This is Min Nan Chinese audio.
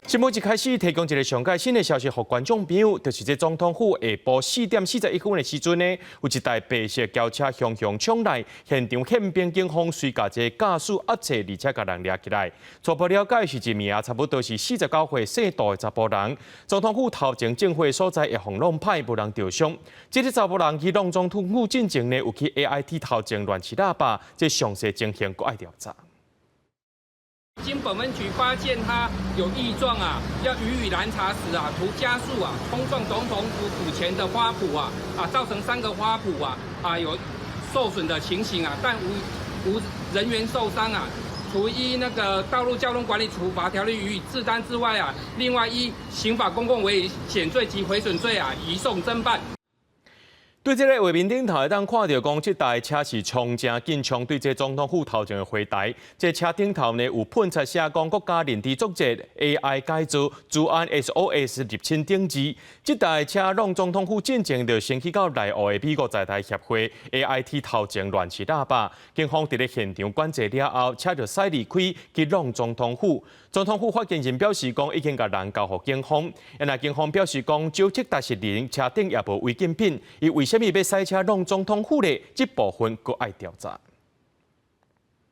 新聞一開始提供一个上蓋新的消息，予觀眾朋友，就是這總統府下晡4點41分的時陣呢，有一台白色轎車雄雄衝來，現場憲兵警方隨共這駕駛壓制，而且共人掠起來。初步了解是一名差不多是49歲姓杜的查埔人。總統府頭前正火所在會予弄歹，無人著傷。這個查埔人去弄總統府進前呢，有去 AIT 頭前亂試喇叭，這詳細情形閣愛調查。經本分局發現他有異狀啊，要予以攔查時啊，圖加速啊，衝撞總統府府前的花圃啊，造成三個花圃啊有受損的情形啊，但無人員受傷啊。除依那個道路交通管理處罰條例予以治單之外啊，另外依刑法公共危險罪及毀損罪啊，移送偵辦。對這个畫面頂頭會當看著講，這台車是衝正緊衝對這總統府頭前的花台，這車頂頭呢有噴漆寫講國家認知作戰 AI 改造資安 SOS 入侵等字。這台車挵總統府進前就先去到內湖的美國在台協會 AIT 頭前亂試喇叭，警方佇咧現場管制了後，車就駛離開去挵總統府。總統府發言人表示講，已經共人交予警方。若警方表示講，招積達是人，車頂也無違禁品，伊為啥物欲駛車挵總統府呢？這部分閣愛調查。